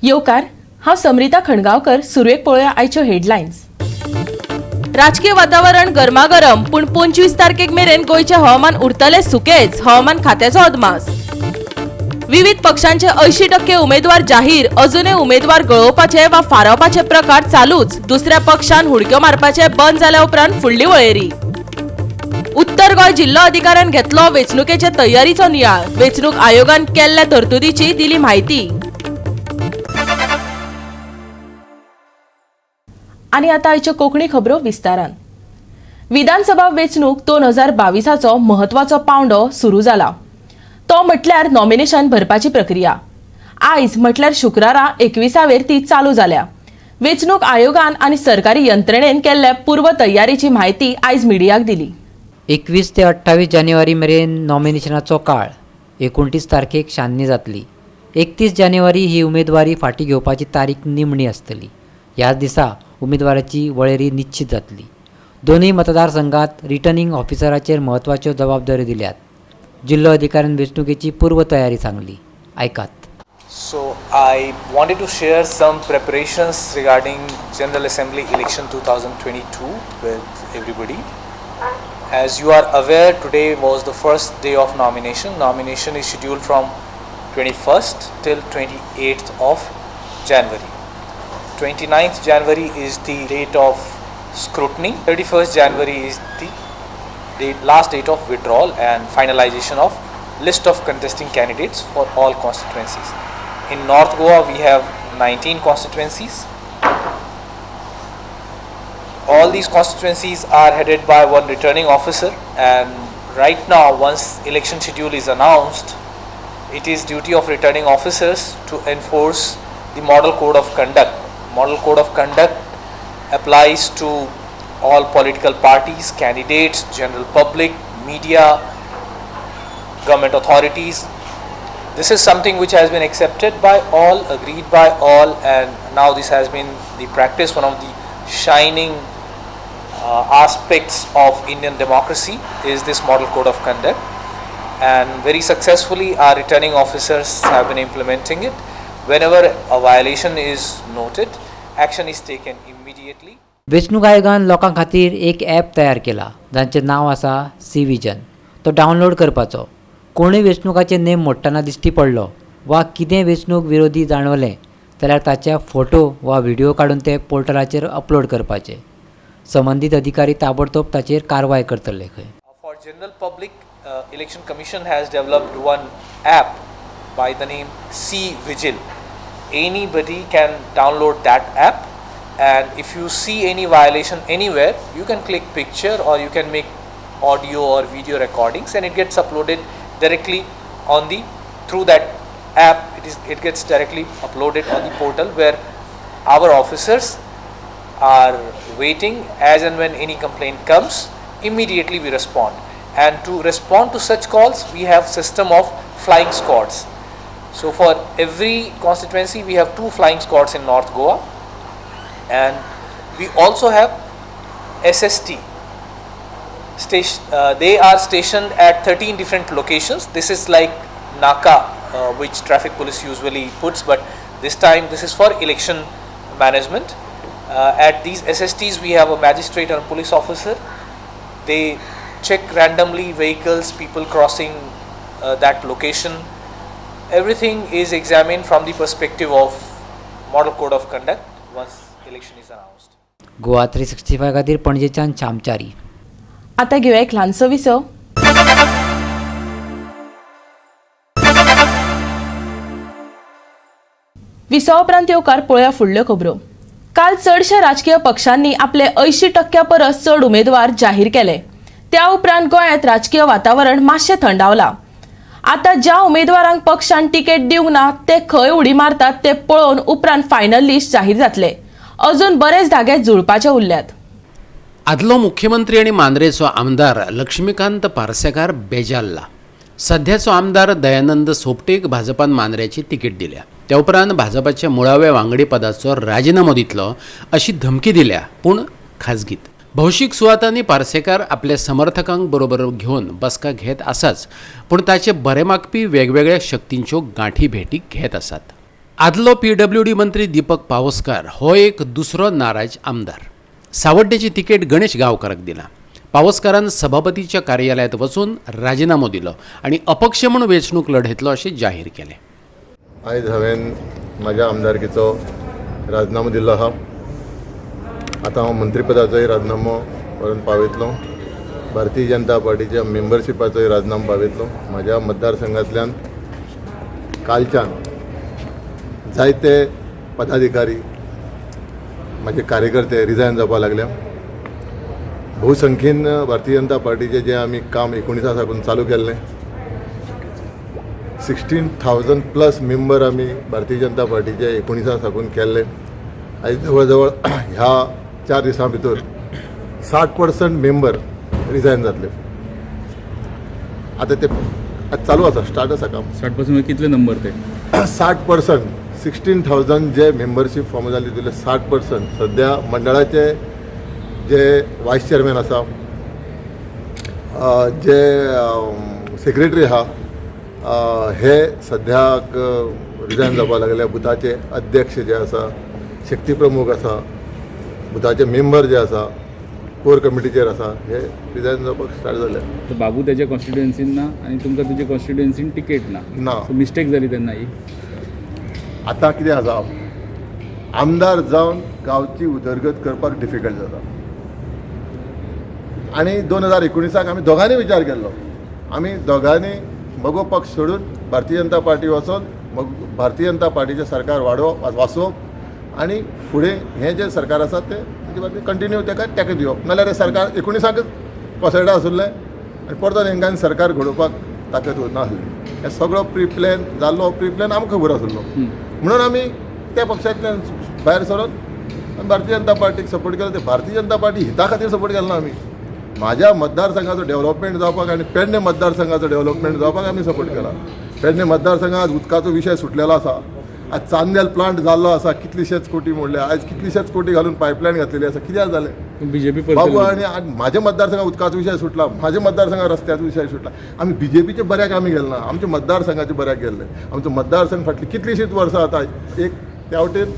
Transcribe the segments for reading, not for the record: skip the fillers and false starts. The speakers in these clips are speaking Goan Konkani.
येवकार, हांव समरिता खणगांवकर. सुरवेक पळोवया आयच्यो हेडलायन्स. राजकीय वातावरण गरमागरम, पूण 25 तारखेक मेरेन गोंयचें हवामान उरतलें सुकेंच, हवामान खात्याचो अदमास. विविध पक्षांचे 80% उमेदवार जाहीर, अजूनय उमेदवार गळोवपाचे वा फारावपाचे प्रकार चालूच. दुसऱ्या पक्षान हुडक्यो मारपाचे बंद जाल्या उपरांत फुडली वळेरी. उत्तर गोंय जिल्लो अधिकाऱ्यान घेतलो वेंचणुकेचे तयारीचो नियाळ, वेंचणूक आयोगान केल्ल्या तरतुदीची दिली म्हायती. आनी आतां आयच्यो कोंकणी खबरो विस्तारान. विधानसभा वेंचणूक 2022चो म्हत्वाचो पांवडो सुरू जाला, तो म्हटल्यार नॉमिनेशन भरपाची प्रक्रिया. आयज म्हटल्यार शुक्रारा 21वेर ती चालू जाल्या. वेंचणूक आयोगान आनी सरकारी यंत्रणेन केल्ल्या पूर्व तयारीची म्हायती आयज मिडियाक दिली. 21 ते 28 जानेवारी मेरेन नॉमिनेशनाचो काळ. 29 तारखेक छाननी जातली. 31 जानेवारी ही उमेदवारी फाटीं घेवपाची तारीख निमणी आसतली. ह्याच दिसा उमेदवाराची वळेरी निश्चित जातली. दोनूय मतदारसंघात रिटर्निंग ऑफिसराचेर म्हत्वाच्यो जबाबदाऱ्यो दिल्यात. जिल्लो अधिकाऱ्यान वेंचणुकेची पूर्व तयारी सांगली, आयकात. So I wanted to share some preparations regarding General Assembly election 2022 with everybody. As you are aware, today was the first day of nomination. Nomination is scheduled from 21st till 28th of January. 29th January is the date of scrutiny. 31st January is the last date of withdrawal and finalization of list of contesting candidates for all constituencies. In North Goa, we have 19 constituencies. All these constituencies are headed by one returning officer, and right now, once election schedule is announced, it is duty of returning officers to enforce the model code of conduct. Model code of conduct applies to all political parties, candidates, general public, media, government authorities. This is something which has been accepted by all, agreed by all, and now this has been the practice. One of the shining aspects of Indian democracy is this model code of conduct, and very successfully our returning officers have been implementing it. Whenever a violation is noted, action is taken immediately. वेंचणूक आयोगान लोकां खातीर एक ॲप तयार केला जांचें नांव आसा सी विजन. तो डावनलोड करपाचो. कोणूय वेंचणुकाचे नेम मोडटना दिश्टी पडलो वा कितें वेंचणूक विरोधी जाणवलें जाल्यार ताचे फोटो वा व्हिडियो काडून ते पोर्टलाचेर अपलोड करपाचे. संबंदीत अधिकारी ताबडतोब ताचेर कारवाय करतले खंय. For general public, Election Commission has developed one app by the name C Vigil. Anybody can download that app, and if you see any violation anywhere, you can click picture or you can make audio or video recordings, and it gets uploaded directly on the through that app. It gets directly uploaded on the portal where our officers are waiting. As and when any complaint comes, immediately we respond, and to respond to such calls we have system of flying squads. So for every constituency we have 2 flying squads in North Goa, and we also have SST station. They are stationed at 13 different locations. This is like Naka, which traffic police usually puts, but this time this is for election management. At these SSTs we have a magistrate and a police officer. They check randomly vehicles, people crossing that location. Everything is examined from the perspective of model code of conduct once election is announced. Goa 365 खातीर पणजेच्यान शामचारी. आतां घेवया एक ल्हानसो विसव. विसवा उपरांत येवकार पळोवया फुडल्यो खबरो. काल चडश्या राजकीय पक्षांनी आपले 80% परस चड उमेदवार जाहीर केले. त्या उपरांत गोंयांत राजकीय वातावरण मातशें थंडावलां. आतां ज्या उमेदवारांक पक्षान तिकेट दिवंक ना ते खंय उडी मारतात ते पळोवन उपरांत फायनल लिस्ट जाहीर जातले. अजून बरेच धागे जुळपाचे उरल्यात. आदलो मुख्यमंत्री आनी मांद्रेचो आमदार लक्ष्मीकांत पार्सेकार बेजारला. सध्याचो आमदार दयानंद सोपटेक भाजपान मांद्र्याची तिकीट दिल्या. त्या उपरांत भाजपाच्या मुळाव्या वांगडी पदाचो राजिनामो दितलो अशी धमकी दिल्या, पूण खाजगीत. भौशीक सुवातांनी पार्सेकार आपल्या समर्थकांक बरोबर घेवन बसका घेत आसाच, पूण ताचे बरे मागपी वेगवेगळ्या शक्तींच्यो गांठी भेटी घेत आसात. आदलो पीडब्ल्यूडी मंत्री दीपक पावसकार हो एक दुसरो नाराज आमदार. सावड्डेची तिकेट गणेश गांवकाराक दिला. पावसकारान सभापतीच्या कार्यालयांत वचून राजिनामो दिलो आनी अपक्ष म्हूण वेंचणूक लढयतलो अशें जाहीर केलें. आयज हांवें म्हाज्या आमदारकीचो राजिनामो दिल्लो आहा. आतां हांव मंत्रीपदाचोय राजिनामो व्हरून पावयतलो. भारतीय जनता पार्टीच्या मेंबरशिपाचोय राजिनामो पावयतलो. म्हाज्या मतदारसंघांतल्यान कालच्यान जायते पदाधिकारी, म्हाजे कार्यकर्ते रिजायन जावपाक लागल्या. बहुसंख्येन भारतीय जनता पार्टीचें जें आमी काम 19 साकून चालू केल्लें, 16,000 प्लस मेंबर आमी भारतीय जनता पार्टीचे 19 साकून केल्ले. आयज जवळ जवळ ह्या 4 दिसां भितर 60% मेंबर रिजायन जातले. आतां ते आतां चालू आसा, स्टार्ट आसा काम. 60% कितले नंबर ते? 60%, 16,000 जे मेंबरशीप फॉर्म जाल्ली तितले 60%. सद्या मंडळाचे जे वायस चेअरमॅन आसा, जे सेक्रेटरी आहा, हे सद्याक रिजायन जावपाक लागले. बुथाचे अध्यक्ष जे आसा, शक्ती प्रमुख आसा, बुथाचे मेंबर जे आसा, कोर कमिटीचेर आसा, हे रिजायन जावपाक स्टार्ट जाले. तर बाबू त्याच्या कॉन्स्टिट्युएन्सीन ना आनी तुमकां तुजे कॉन्स्टिट्युएन्सीन तिकेट ना. ना. सो मिस्टेक जाली तेन्ना ही. आतां कितें आसा, आमदार जावन गांवची उदरगत करपाक डिफिकल्ट जाता. आनी 2019 आमी दोगांनी विचार केल्लो. आमी दोगांनी मगो पक्ष सोडून भारतीय जनता पार्टी वचोन मग भारतीय जनता पार्टीचें सरकार वाडोवप, वाचोवप आनी फुडें हें जें सरकार आसा तें तेजे कंटिन्यू ताका तेंको दिवप. नाल्यार हें सरकार 19 कोसळटा आसुल्लें आनी परतून हेंकां सरकार घडोवपाक ताकद उरना आसली. हें सगळो प्री प्लॅन जाल्लो, प्री प्लॅन आमकां खबर आसलो, म्हणून आमी त्या पक्षांतल्यान भायर सरोन आमी भारतीय जनता पार्टीक सपोर्ट केलो. ते भारतीय जनता पार्टी हिता खातीर सपोर्ट केलो ना आमी. म्हाज्या मतदारसंघाचो डेव्हलपमेंट जावपाक आनी पेडणे मतदारसंघाचो डेव्हलपमेंट जावपाक आमी सपोर्ट केला. पेडणे मतदारसंघात उदकाचो विशय सुटलेलो आसा. आज चांदेल प्लांट जाल्लो आसा, कितलीशेच कोटी मोडले. आयज कितलीशेच कोटी घालून पायपलायन घातलेली आसा. कित्याक जालें? बीजेपी बाबू आनी म्हाज्या मतदारसंघात उदकाचो विशय सुटला, म्हाज्या मतदारसंघात रस्त्याचो विशय सुटला. आमी बीजेपीच्या बऱ्याक आमी गेले ना, आमच्या मतदारसंघाच्या बऱ्याक गेल्ले. आमचो मतदारसंघ फाटली कितलीशींच वर्सां आतां एक त्या वटेन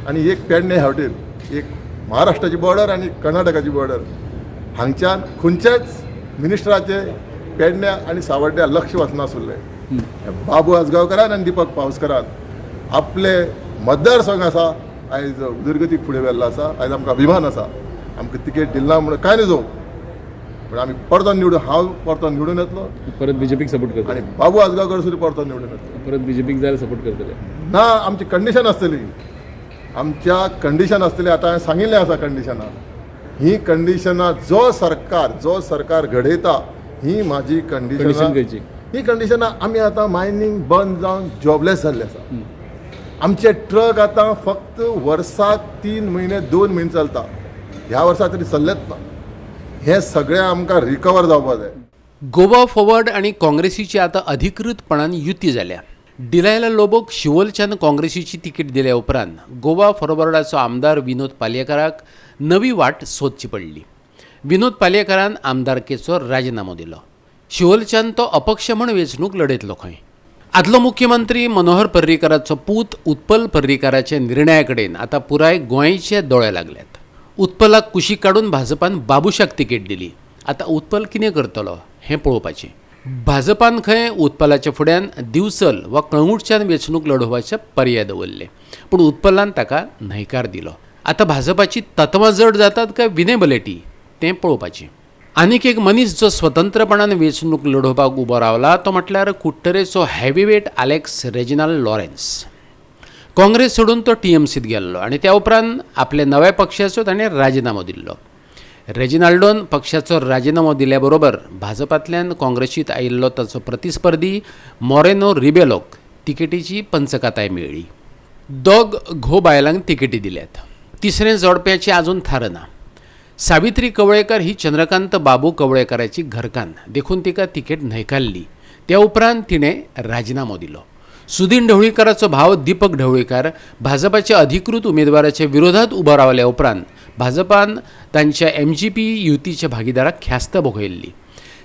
आनी एक पेडणे ह्या वटेन, एक महाराष्ट्राची बॉर्डर आनी कर्नाटकाची बॉर्डर, हांगच्यान खंयच्याच मिनिस्टराचे पेडण्या आनी सावड्ड्या लक्ष वचनासुल्लें. बाबू आजगांवकारान आनी दीपक पावसकारान आपले मतदारसंघ आसा आयज उदरगतीक फुडें व्हेल्लो आसा. आयज आमकां अभिमान आसा. आमकां तिकेट दिली ना म्हणून कांय न्हय, पूण आमी परतून निवडून, हांव परतून निवडून येतलो परत बीजेपीक सपोर्ट करतले आनी बाबू आजगांवकर सुद्दां परतून निवडून येतलो. परत बीजेपीक जाल्यार सपोर्ट करतले ना. आमची कंडिशन आसतली, आमच्या कंडिशन आसतली. आतां हांवें सांगिल्लें आसा कंडिशनां, ही कंडिशनां जो सरकार घडयता ही म्हाजी कंडिशन खंयची? ही कंडिशनां आमी आतां मायनींग बंद जावन जॉबलेस जाल्ले आसा. आमचे ट्रक आतां फक्त वर्साक 3 म्हयने 2 म्हयने चलता. ह्या वर्सा तरी चल्लेच ना. हें सगळें आमकां रिकवर जावपा जाय. गोवा फॉरवर्ड आनी काँग्रेसीची आतां अधिकृतपणान युती जाल्या. डिलायला लोबोक शिवोलच्यान काँग्रेसीची तिकेट दिल्या उपरांत गोवा फॉरवर्डाचो आमदार विनोद पालयेकाराक नवी वाट सोदची पडली. विनोद पालयेकारान आमदारकेचो राजिनामो दिलो. शिवोलच्यान तो अपक्ष म्हूण वेंचणूक लढयतलो खंय. आदलो मुख्यमंत्री मनोहर पर्रीकाराचो पूत उत्पल पर्रीकाराच्या निर्णया कडेन आतां पुराय गोंयचे दोळे लागल्यात. उत्पलाक कुशीक काडून भाजपान बाबुशाक तिकेट दिली. आतां उत्पल कितें करतलो हें पळोवपाचें. भाजपान खंय उत्पलाच्या फुड्यान दिवचल वा कळंगूटच्यान वेंचणूक लढोवपाचे पर्याय दवरले, पूण उत्पलान ताका न्हयकार दिलो. आतां भाजपाची तत्वां जड जातात काय विनय बलेटी तें पळोवपाचें. आनीक एक मनीस जो स्वतंत्रपणान वेंचणूक लढोवपाक उबो रावला तो म्हटल्यार कुडटरेचो heavyweight Alex Reginald Lawrence. Congress सोडून तो टीएमसीत गेल्लो आनी त्या उपरांत आपल्या नव्या पक्षाचो ताणें राजिनामो दिल्लो. रेजिनाल्डोन पक्षाचो राजिनामो दिल्या बरोबर भाजपांतल्यान काँग्रेसीत आयिल्लो ताचो प्रतिस्पर्धी मोरेनो रिबेलोक तिकेटीची पंचकाताय मेळ्ळी. दोग घो बायलांक तिकेटी दिल्यात. तिसरें जोडप्याचें आजून थारना. सावित्री कवळेकर ही चंद्रकांत बाबू कवळेकराची घरकान्न देखून तिका तिकेट न्हयकारली. त्या उपरांत तिणें राजिनामो दिलो. सुदीन ढवळीकाराचो भाव दीपक ढवळीकार भाजपाच्या अधिकृत उमेदवाराच्या विरोधात उबो रावल्या उपरांत भाजपान तांच्या एमजीपी युतीच्या भागीदाराक ख्यास्त भोगयल्ली.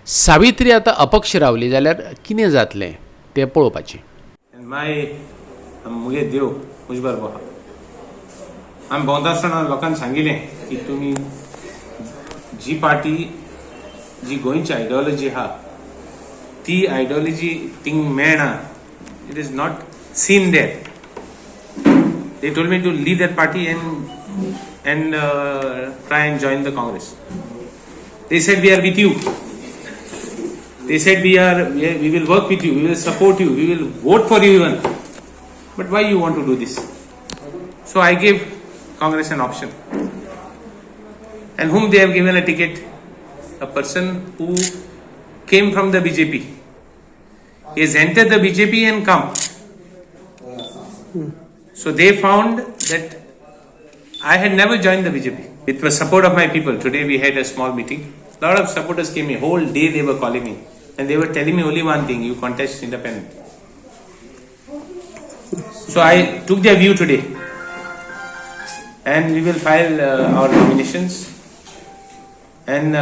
सावित्री आतां अपक्ष रावली जाल्यार कितें जातलें तें पळोवपाचें. My मुगे देव म्हजे बरोबर आहा. आमी भोंवता आसतना लोकांनी सांगिलें की तुमी जी पार्टी जी गोंयची आयडियोलॉजी आहा ती आयडियोलॉजी थिंग मेळना, it is not seen there. They told me to leave that party and try and join the Congress. They said, we are with you. They said, we will work with you, we will support you, we will vote for you even. But why you want to do this? So I gave Congress an option. And whom they have given a ticket? A person who came from the BJP. He has entered the BJP and come. So they found that I had never joined the BJP. With the support of my people, today we had a small meeting. A lot of supporters came here. Whole day they were calling me. And they were telling me only one thing, you contest independent. So I took their view today. And we will file our nominations. And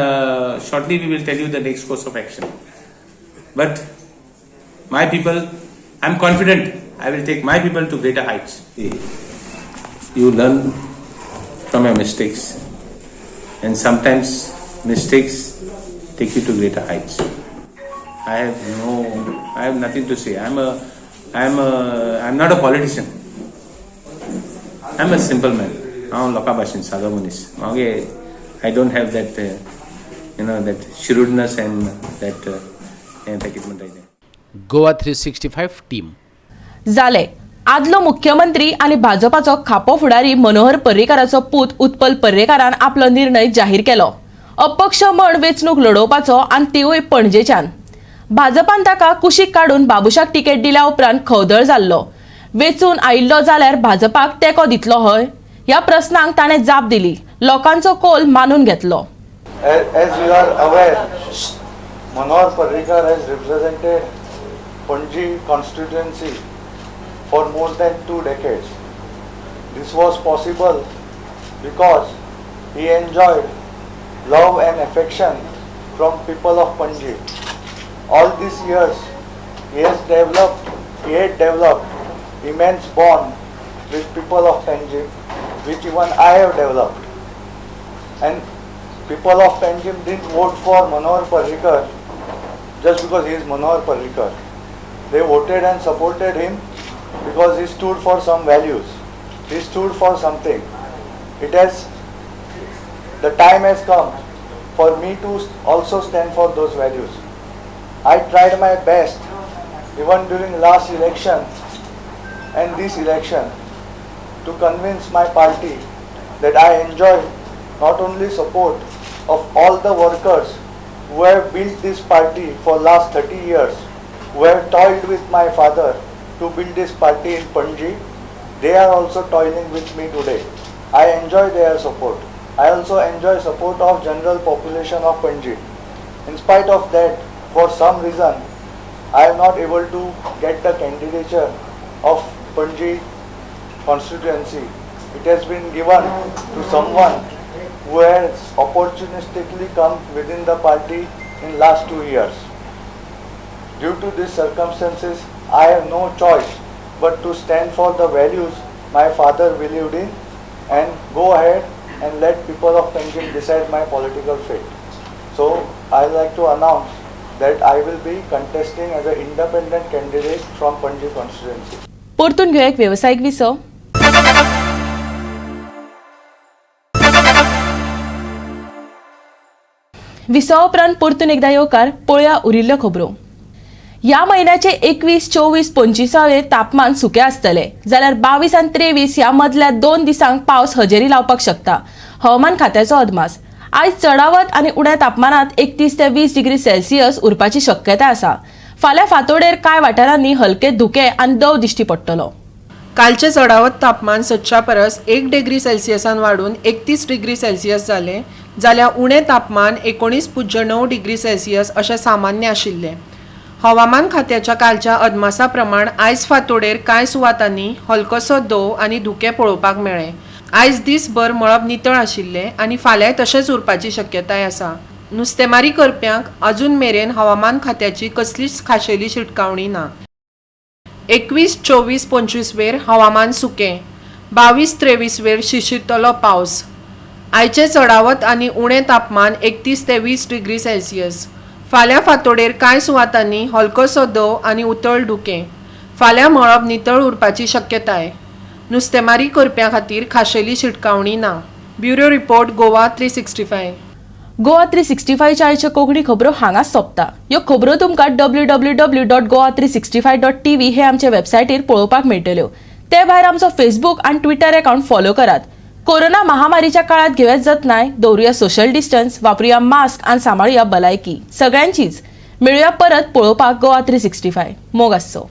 shortly we will tell you the next course of action. But my people, I am confident I will take my people to greater heights. You learn from your mistakes, and sometimes mistakes take you to greater heights. I have nothing to say. I'm not a politician. I'm a simple man. हांव लोकां भाशेन सादो मनीस. मागीर I don't have that, that shrewdness and that हें कितें म्हणटा तें. गोवा 365 टीम. जाले आदलो मुख्यमंत्री आनी भाजपाचो खापो फुडारी मनोहर पर्रीकाराचो पूत उत्पल पर्रीकारान आपलो निर्णय जाहीर केलो. अपक्ष म्हण वेंचणूक लडोवपाचो आनी तिवूय पणजेच्यान. भाजपान ताका कुशीक काडून बाबुशाक तिकेट दिल्या उपरांत खवदळ जाल्लो. वेंचून आयिल्लो जाल्यार भाजपाक तेंको दितलो हय ह्या प्रस्नांक ताणें जाप दिली. लोकांचो कोल मानून घेतलो. As you are aware, Manohar Parrikar has represented Panaji constituency for more than 2 decades. This was possible because he enjoyed love and affection from people of Panaji. All these years, he had developed immense bond with people of Panjim, which even I have developed. And people of Panjim didn't vote for Manohar Parrikar just because he is Manohar Parrikar. They voted and supported him because he stood for some values. He stood for something. The time has come for me to also stand for those values. I tried my best even during last election and this election to convince my party that I enjoy not only support of all the workers who have built this party for last 30 years, who have toiled with my father to build this party in Panaji, they are also toiling with me today. I enjoy their support. I also enjoy support of general population of Panaji. In spite of that, for some reason, I am not able to get the candidature of Panaji constituency. It has been given to someone who has opportunistically come within the party in last 2 years. Due to these circumstances, I have no choice but to stand for the values my father believed in and go ahead and let people of Panjim decide my political fate. So I like to announce that I will be contesting as an independent candidate from Panaji constituency. परतून घेऊया एक व्यावसायिक विसव. विसवा उपरांत परतून एकदा येवकार पळया उरिल्ल्यो खबरो. ह्या म्हयन्याचे 21, 24, 25 तापमान सुकें आसतलें जाल्यार 22 आनी 23 ह्या मदल्या 2 दिसांक पावस हजेरी लावपाक शकता. हवामान खात्याचो अदमास. आयज चडावत आनी उण्या तापमानात 31 ते 20 डिग्री सेल्सियस उरपाची शक्यताय आसा. फाल्यां फांतोडेर कांय वाठारांनी हलके धुकें आनी दव दिश्टी पडटलो. कालचें चडावत तापमान सदच्या परस 1 डिग्री सेल्सियसान वाडून 31 डिग्री सेल्सियस जालें जाल्यार उणें तापमान 19.9 डिग्री सेल्सियस अशें सामान्य आशिल्लें. हवामान खात्याच्या कालच्या अदमासा प्रमाण आयज फांतोडेर कांय सुवातांनी हलकोसो दव आनी धुकें पळोवपाक मेळ्ळें. आयज दीसभर मळब नितळ आशिल्लें आनी फाल्यांय तशेंच उरपाची शक्यताय आसा. नुस्तेमारी करप्यांक अजून मेरेन हवामान खात्याची कसलीच खाशेली शिटकावणी ना. 21, 24, 25 वेर हवामान सुकें. 22, 23 वेर शिशिरतलो पावस. आयचें चडावत आनी उणें तापमान 31 ते 20 डिग्री सेल्सियस. फाल्यां फांतोडेर कांय सुवातांनी हलकोसो दंव आनी उतळ धुकें. फाल्यां मळब नितळ उरपाची शक्यताय. नुस्तेमारी करप्यां खातीर खाशेली शिटकावणी ना. Bureau report, Goa 365. Goa 365च्या आयच्यो कोंकणी खबरो हांगाच सोंपता. ह्यो खबरो तुमकां www.goa365.tv हे आमचे वेबसायटीर पळोवपाक मेळटल्यो. ते भायर आमचो फेसबूक आनी ट्विटर अकाउंट फॉलो करात. कोरोना महामारीच्या काळात घेवया जतनाय, दवरुया सोशल डिस्टन्स, वापरुया मास्क आनी सांबाळुया भलायकी सगळ्यांचीच. मेळुया परत पळोवपाक गोवा 365. मोग आसचो.